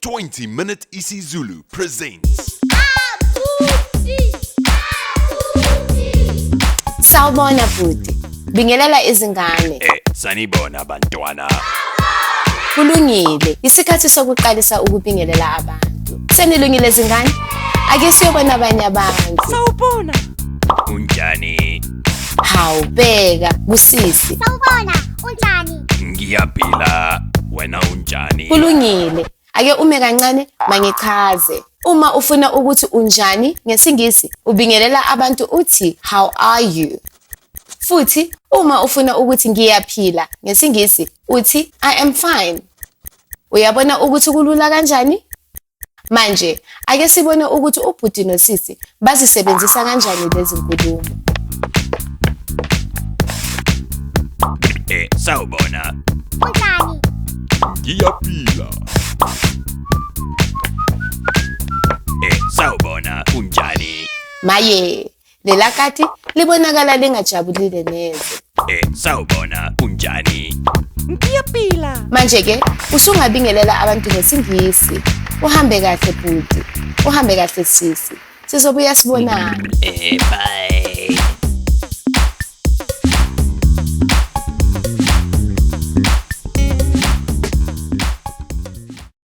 20 Minute isiZulu presents. Sawubona bhuti. Bingelela izingane. Sanibona bantwana. Kulungile. Isikhathi sokuqalisa ukubingelela abantu. Senilungile zingane? Ake siyobona abanye abantu. Sawubona. Unjani? Hawu bheka kusisi. Sawubona, unjani? Ngiyaphila. Wena unjani? Kulungile. Ake ume kancane mangichaze. Uma ufuna ukuthi unjani ngesiNgisi, ubingelela abantu uthi how are you? Futhi uma ufuna ukuthi ngiyaphila ngesiNgisi uthi I am fine. Uyabona ukuthi kulula kanjani? Manje ake sibone ukuthi ubhuti nosisi bazisebenzisa kanjani lezi nkulumo. Sawubona. Unjani? Ngiyaphila. Sawubona, unjani? Maye, lela kati libonakala lingajabulile neze. Sawubona, unjani? Ngiyaphila. Manje ke usungabingelela abantu ngesiNgisi. Uhambe kahle bhuti. Uhambe kahle sisi. Sizobuya sibonane. Bye.